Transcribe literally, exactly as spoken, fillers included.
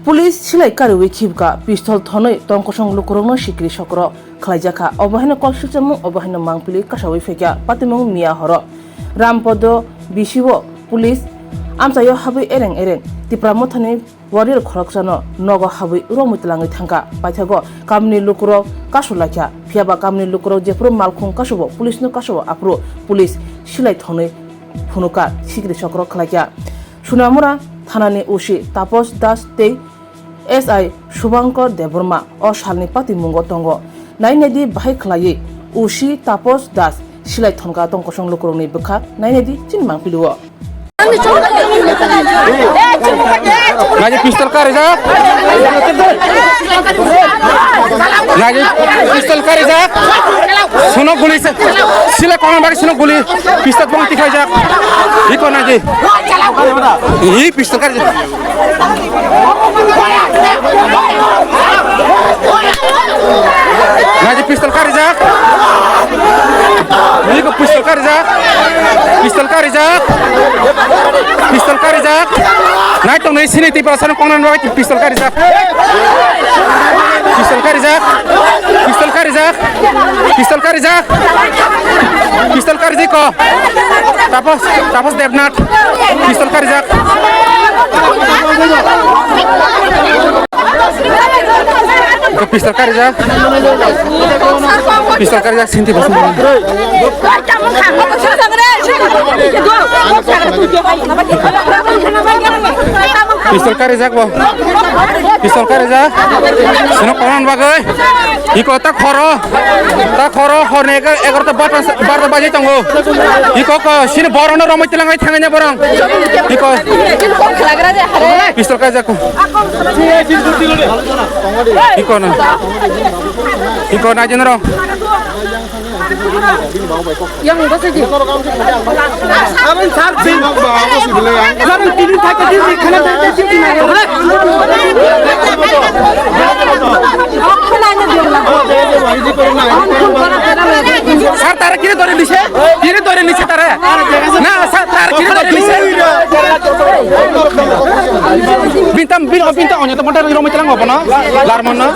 Police silai kariwi khibka, pistol thonwi tongkosong lukurokno sikri sokro khlaijakha. Obo haino kok sikchangmung, obo haino mangpili kasawi phaikha patimung miya horo. Rampodo bisi o police amchaio habwi ereng ereng Tipra Mothani warrior khoroksano nogo habwi romwi twlangwi thangkha. Paithago kamni lukurok kasulaikha, phiyaba kamni lukurok jephuru malkhung kasubo, police no kasubo, aphuru police silai thonwi phunukha, sikri sokro khlaikha. Sunamura thanani O C Tapos Das tei S I Subhankar Debbarma o salni patimungo tongo. Nainedi bahai khlaiwi O C Tapos Das silai thonka tongkosong lukurokni bwkha nainedi chini mangpili o. Naji pistol karijak. Naji pistol karijak. Suno guli se. Sila kono bagi suno guli. Pistol pong tikhaijak. Iko naji. Hi pistol karijak. Naji pistol karijak. Iko pistol karijak. Pistol karijak. Pistol karijak. Nai tong nai sini Tiprasano kongnan bagwi pistol karijak. Pistol karijak. Pistol karijak. Pistol karijak. Pistol karijak ko. Tapos, Tapos Debnath. Pistol karijak. Ko pistol karijak. Pistol karijak sinti bosong. Pistol karijak bo. Pistol karijak. Sino konan bagwi. Iko ta khoro. Ta khoro horni egar-, egarota barta, barta baji tongo. Iko ko sini borono romoi tilangai thangai ne borong. Iko. Pistol karijak. Iko na. Iko na jinro. Yang basa ji. Abang sar ji. Abang tini thak ji, khana thak ji, tini. Sar tara kiri dori lise. Kiri dori lise tara. Na, sar tara kiri dori lise. Bintam, bin, bintam, onyo to monta ro mitra ngo bono. Larmon no.